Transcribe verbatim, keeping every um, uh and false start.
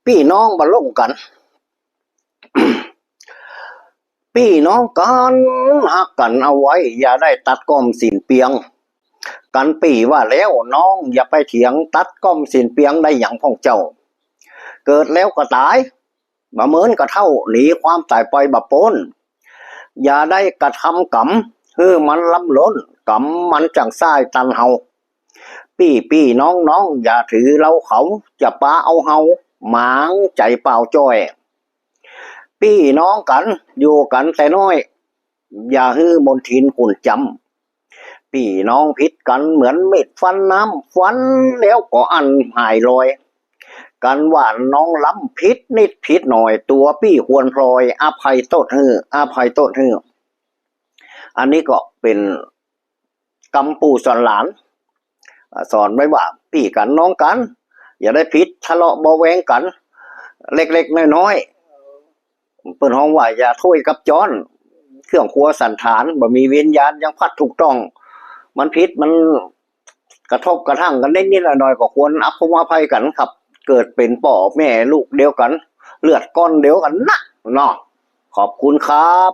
ปี้น้องบ่ลงกั๋น ปี้น้องกั๋นฮักกั๋นเอาไว้ อย่าได้ตัดก้อมสิ้นเปียงกั๋น ปี้ว่าแล้วน้องอย่าไปเถียง ตัดก้อมสิ้นเปียงได้หยังพ่องเจ้า เกิดแล้วก็ต๋าย บ่เหมือนกะเฒ่า หนีความต๋ายไปบ่ป๊น อย่าได้กระทำกรรมหื้อมันล้ำล้น กรรมมันจั้งซ้ายตันเฮา ปี้ปี้น้องน้องอย่าถือเฮาเขา จะปาเอาเฮาหมางใจ๋เปล่าจ้อย ปี้น้องกั๋นอยู่กั๋นแต่น้อย อย่าหื้อมนทินขุ่นจ๋ำ ปี้น้องผิดกั๋นเหมือนมีดฟันน้ำ ฟันแล้วก็อั้นหายลอย กั๋นว่าน้องล้ำผิดนิดผิดหน่อย ตั๋วปี้ควรพลอย อภัยโต้ษหื้อ อภัยโต้ษหื้อ อันนี้ก็เป๋นกำปู่สอนหลาน อ่า สอนไว้ว่าปี้กั๋นน้องกั๋น อย่าได้ผิดทะเลาะเบาะแว้งกั๋น เล็กๆ น้อยๆ เปิ้นฮ้องว่าอย่าถ้วยกับจ๊อน เครื่องครัวสันฐาน บ่มีวิญญาณยังพัดถูกต้อง มันผิดมันกระทบกระทั่งกั๋นนิดๆ หน่อยๆ ก็ควรอภงอภัยกั๋นครับ เกิดเป๋นป้อแม่ลูกเดียวกั๋น เลือดก้อนเดียวกั๋นนะเนาะ ขอบคุณครับ